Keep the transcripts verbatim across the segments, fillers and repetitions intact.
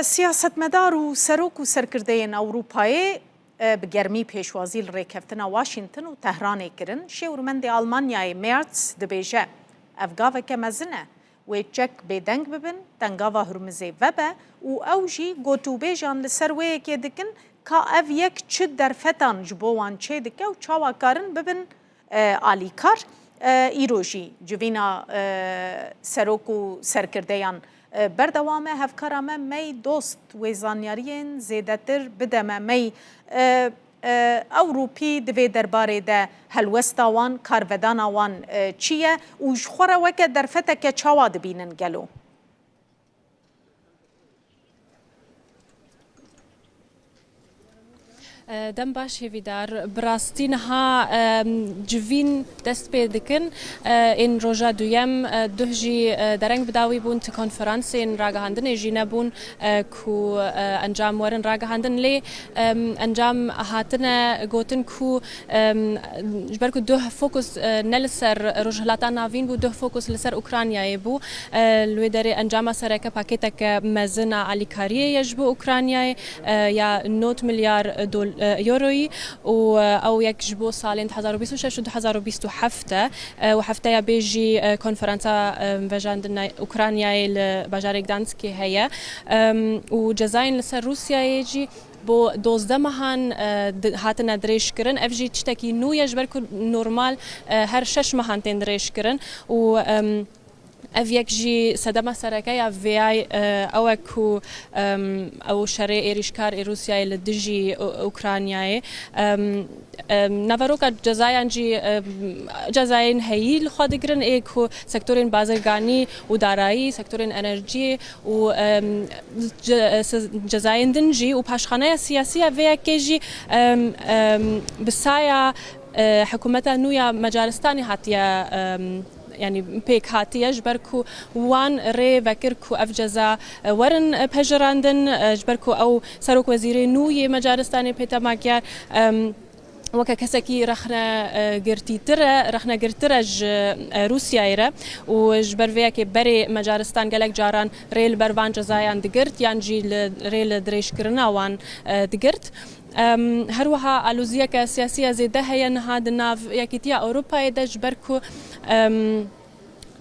Siyasetmedar û serok û serkirdeyên Ewropayê, e, bi germî pêşwazî li rêkeftina Washington û Tehranê kirin. Şêwirmendê Almanyayê Merz dibêje, ev gaveke mezin e. Wê çek bêdeng bibin, tengava Hurmizê vebe û ew jî gotûbêjan li ser wê yekê dikin ka ev yek çi derfetan ji bo wan çêdike û çawa karin bibin e, alîkar. E, îro jî civîna, e, serok û serkirdeyan, e, berdewam e. Hevkara me Mey Dost wê zanyariyên zêdetir bide me. Mey, e, e, Ewropî di vê derbarê de helwesta wan, karvedana wan, e, çi ye û ji xwe re weke derfeteke çawa dibînin gelo? Dem baş hêvîdar. Bi rastî niha, em, civîn dest pê dikin. E, ên roja duyem, e, duh jî, e, dereng bi dawî bûn, ti konferansên ragihandinê jî nebûn, e, ku, e, encam werin ragihandin. Lê, em, encam hatine gotin ku, em, ji ber ku duh fokus, e, ne li ser Rojhilata Navîn bû, duh fokus li ser Ukraynayê bû. E, li wê derê encama sereke pakêteke mezin a alîkariyê ye ji bo Ukraynayê, e, ya nod milyar dol-, e, euroyî û, e, ew yek ji bo salên du hezar û bîst û şeş û du hezar û bîst û heft e, e, û hefteya bê jî, e, konferansa, e, vejandina Ukraynayê li bajarê Gdanskê heye. Em, û cezayên li ser Rûsyayê jî bo dozdeh mehan, e, di-, hatine dirêjkirin. Ev jî tiştekî nû ye, ji ber ku normal, e, her şeş mehan tên dirêjkirin û, em, ev yek jî sedema sereke ya vêyay, e, ew e ku, em, ew şerê êrîşkar ê Rûsyayê li dijî U-, Ukraynayê. Em, em, naveroka cezayan jî, em, cezayên heyî li xwe digirin, ê ku sektorên bazirganî û darayî, sektorên enerjiyê û, em, ce-, se-, cezayên din jî û paşxaneya siyasî ya vê yekê jî, em, em, bi saya, e, hikûmeta nû ya Macaristanê hatiye, em, yanî pêk hatiye, ji ber ku wan rê vekir ku ev ceza, e, werin, e, pejirandin, e, ji ber ku ew serokwezîrê nû yê Macaristanê Peter Magyar, em, weke kesekî rexne, e, girtîtir e, rexnegirtir e ji, e, Rûsyayê re û ji ber vê yekê berê Macaristan gelek caran rê li ber van cezayan digirt yan jî li, rê li dirêjkirina wan, e, digirt. Em, her wiha aloziyeke siyasî ya zêde heye niha di nav Yekîtiya Ewropayê de ji ber ku, em,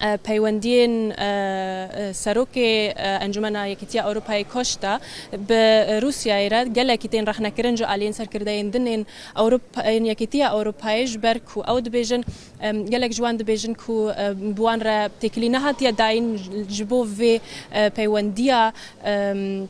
e, peywendiyên, e, e, serokê, e, Encûmena Yekîtiya Ewropayê Costa bi Rûsyayê re gelekî tên rexnekirin ji aliyên serkirdeyên din ên Ewropa, ên Yekîtiya Ewropayê, ji ber ku ew dibêjin, em, gelek ji wan dibêjin ku, e, bi wan re têkilî nehatiye dayîn ji bo vê, e, peywendiya, em,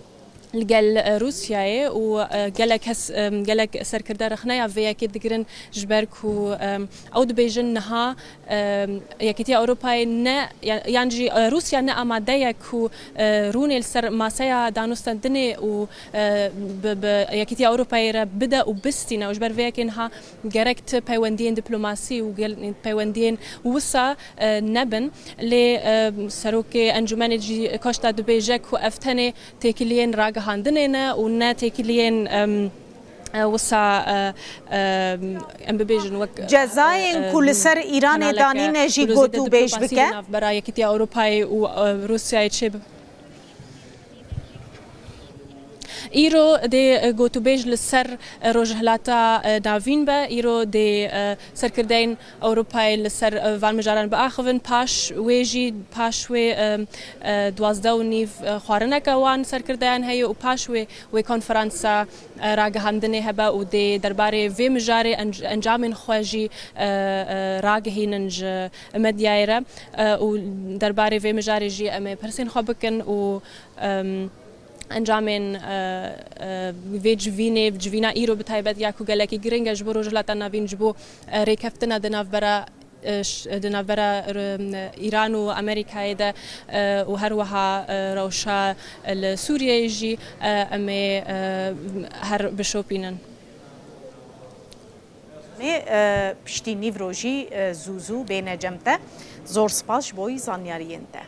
li gel, e, Rûsyayê û, e, gelek kes, em, gelek serkirde rexneya vê yekê digirin ji ber ku, em, ew dibêjin niha, em, Yekîtiya Ewropayê ne, ya-, yan jî, e, Rûsya ne amade ye ku, e, rûnê li ser maseya danûstendinê û, e, bi, bi Yekîtiya Ewropayê re bide û bistîne û ji ber vê yekê niha gerek ti peywendiyên diplomasî û gel-, peywendiyên wisa, e, nebin. Lê, e, serokê encûmenê jî Costa dibêje ku ev tenê têkiliyên ragihandinê ne û ne têkiliyên, em, e, wisa, e, e, em bibêjin wek, Cezayên e, ku li ser Îranê kanaleke danîne jî ku li zêde gotûbêj diplomasiya bike. Navbera Yekîtiya Ewropayê û, e, Rûsyayê çêbibe. Îro dê, e, gotûbêj li ser, e, Rojhilata, e, Navîn be. Îro dê, e, serkirdeyên Ewropayê li ser, e, van mijaran biaxivin. Paş wê jî, paş wê, e, e, duwazdeh û nîv, e, xwarineke wan serkirdeyan heye û paş wê, wê konferansa, e, ragihandinê hebe û dê derbarê vê mijarê enc-, encamên xwe jî, e, e, ragihînin ji medyayê re, e, û derbarê vê mijarê jî em ê pirsên xwe bikin û, em, encamên, e, e, vê civînê, civîna îro bi taybet ya ku gelekî giring e ji bo Rojhilata Navîn, ji bo, e, rêkeftina di navbera, e, ş-, di navbera, e, Îran û Amerîkayê de, e, û her wiha, e, rewşa li Sûriyeyê jî, e, em ê, e, her bişopînin. Mê, e, piştî nîvrojî, e, zû zû bêne cem te. Zor spas ji bo zanyariyên te.